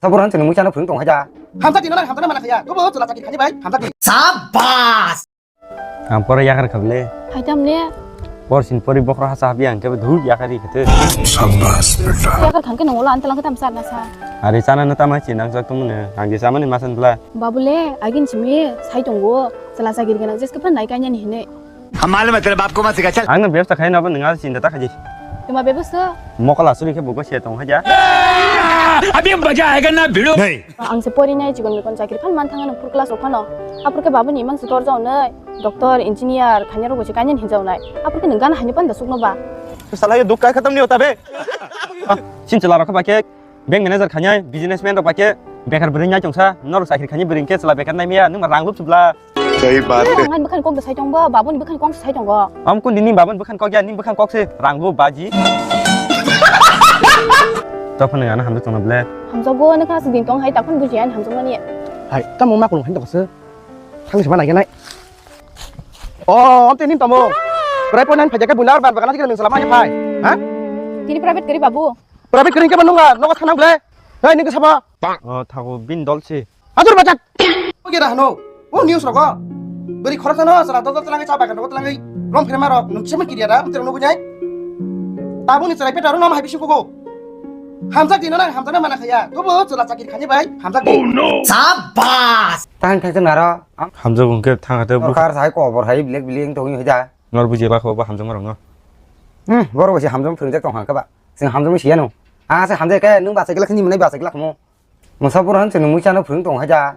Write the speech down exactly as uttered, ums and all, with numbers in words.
Sabur hanse nung muchano phung tong haja. Hamsa dino nang hamsa mana khaya. Tubo chwla chakri khani bai hamsa di. Sabas. Ang pore yakar khable. Haitam ne. Por sin pori bokro hasa habi ang kebe dhul yakari khate. Sabas beta. Yakar khangke nongola antalang khe tamsa nasa. Are chana na tama chi nang jak tumne. Ang je samani masan bla. Babule agin simi sai tongo. Chwla chakri gana jeske phan nai kanya ni hine. हम मालूम है तेरे बाप को मत सिखा, चल। Ang no bebsa khai no bo nang chinta ta khaji. Tuma bebsa? Mokol asuri khe bugo se tong haja. अभी मजा आएगा ना भिड़ो। Ang se pori nai chigon mikon chakri phan man thanga nang pur class o phano. Apur ke babu ni mang se tor jao nai. Doctor, engineer, khanya rogo se kanyan hin jao nai. Apur ke nang gana hanya panda sukno ba. Sala ye duk kai khatam ni hota be. Chin chala rokha ba ke. Bank manager khanyai, businessman rok bai khe bekar bwrwi nai tongsa, norok chakri khani bwrwi khe chwla bekar nai maya, nwng ma rang lup chubla. Sahi baat hai. Ang ani bwkhani kok da sai tongbo, babuni bwkhani kok sai tongo. Am kun nini babuni bwkhani kok ya, nini bwkhani kok se rang lup baji. Tokphano ano hamjak tongna ble. Hamjago, nokha se din tong hai, takhon buji ani hamjakmani. Hai, tamo ma kulung hai tokse. Thang se ma nai nai. Oh, am te nim tamo. Prai pon nan phajak bular ban bagana jikra nung salama ya phai. Ha? Tini private kari babu. Private kering ke manung la, nogo sanang ble. Hei, ningke sabo. O, thago bin dol si. Adur bajak. Oke dah no. O news rogo. Beri khorok sano, sala dodol telangi, cha bagan rogo telangi. Rom phere marok, nung sema kiri ada, mutero no bunyai. Tabuni serai peta ro nama hai bisu kogo. Hamjak dino nang, hamjak na mana khaya. Tubo chwla chakri khani bai, hamjak di. Oh no. Sabas. Tang khai naro. Hamjak ungke thang hate bu. Kar sai kobor hai bilek bilek tong hoi da. Nor buji ba kho ba hamjak marok no. Hmm, boro bai se hamjak phwrwngjak tong kha ba. Sing hamjak siya no. A se hamjak ke nung ba se glak ni mwnai ba se glak mo. Masa pura han se nung muisa no phwrwng tong haja.